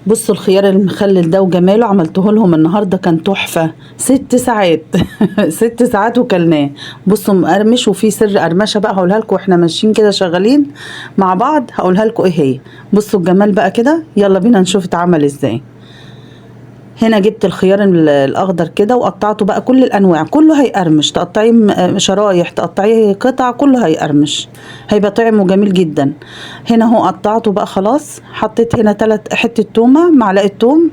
بصوا الخيار المخلل ده وجماله، عملته لهم النهارده كان تحفة. 6 ساعات 6 ساعات وكلناه. بصوا مقرمش، وفي سر قرمشه بقى هقولها لكم واحنا ماشيين كده شغالين مع بعض، هقولها لكم ايه هي. بصوا الجمال بقى كده، يلا بينا نشوف اتعمل ازاي. هنا جبت الخيار الاخضر كده وقطعته بقى كل الانواع، كله هيقرمش، تقطعيه شرايح، تقطعيه قطع، كله هيقرمش، هيبقى طعمه جميل جدا. هنا اهو قطعته بقى خلاص. حطيت هنا 3 حتة تومة، معلقه توم،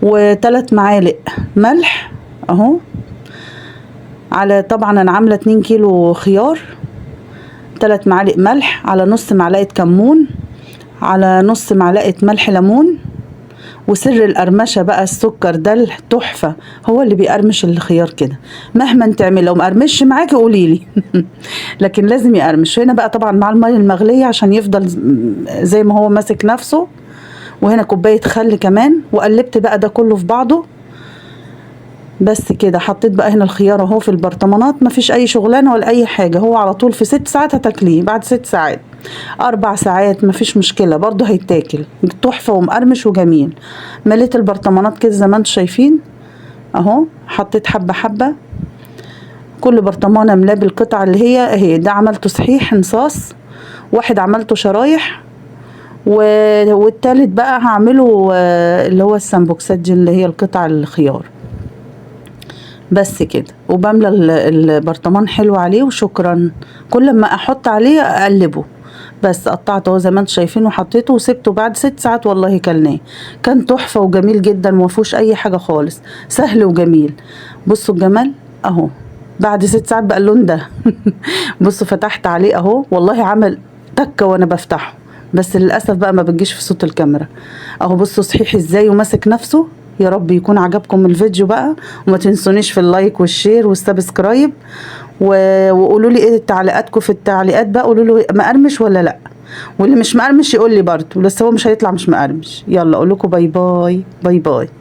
وتلات معالق ملح اهو. على طبعا انا عامله 2 كيلو خيار، 3 معالق ملح، على نص معلقه كمون، على نص معلقه ملح ليمون. وسر القرمشه بقى السكر ده التحفة، هو اللي بيقرمش الخيار كده. مهما تعمل لو مقرمش معاكي قوليلي لكن لازم يقرمش. هنا بقى طبعا مع المية المغليه عشان يفضل زي ما هو ماسك نفسه. وهنا كوباية خل كمان، وقلبت بقى ده كله في بعضه. بس كده. حطيت بقى هنا الخيار اهو في البرطمانات، مفيش اي شغلانة ولا اي حاجة، هو على طول في 6 ساعات هتاكليه. بعد 6 ساعات، 4 ساعات مفيش مشكلة، برضو هيتاكل تحفة ومقرمش وجميل. مليت البرطمانات كده زي ما انتم شايفين اهو، حطيت حبه حبه، كل برطمانه ملاه بالقطع اللي هي اهي. ده عملته صحيح نصاص، واحد عملته شرايح، والتالت بقى هعمله اللي هو السامبوكسات دي اللي هي القطع الخيار. بس كده. وبملى البرطمان حلو عليه وشكرا. كل ما احط عليه اقلبه. بس قطعته اهو زي ما انتم شايفين وحطيته وسبته بعد 6 ساعات، والله كلناه كان تحفة وجميل جدا، وما فيهوش اي حاجة خالص، سهل وجميل. بصوا الجمال اهو، بعد 6 ساعات بقى اللون ده. بصوا فتحت عليه اهو، والله عمل تكه وانا بفتحه، بس للاسف بقى ما بتجيش في صوت الكاميرا اهو. بصوا صحيح ازاي وماسك نفسه. يا رب يكون عجبكم الفيديو بقى، وما تنسونيش في ال like وال share وال subscribe، وقولوا لي ايه تعليقاتكم في التعليقات بقى، قولوا لي مقرمش ولا لا، واللي مش مقرمش يقول لي برضه، بس هو مش هيطلع مش مقرمش. يلا اقول لكم bye bye، bye bye.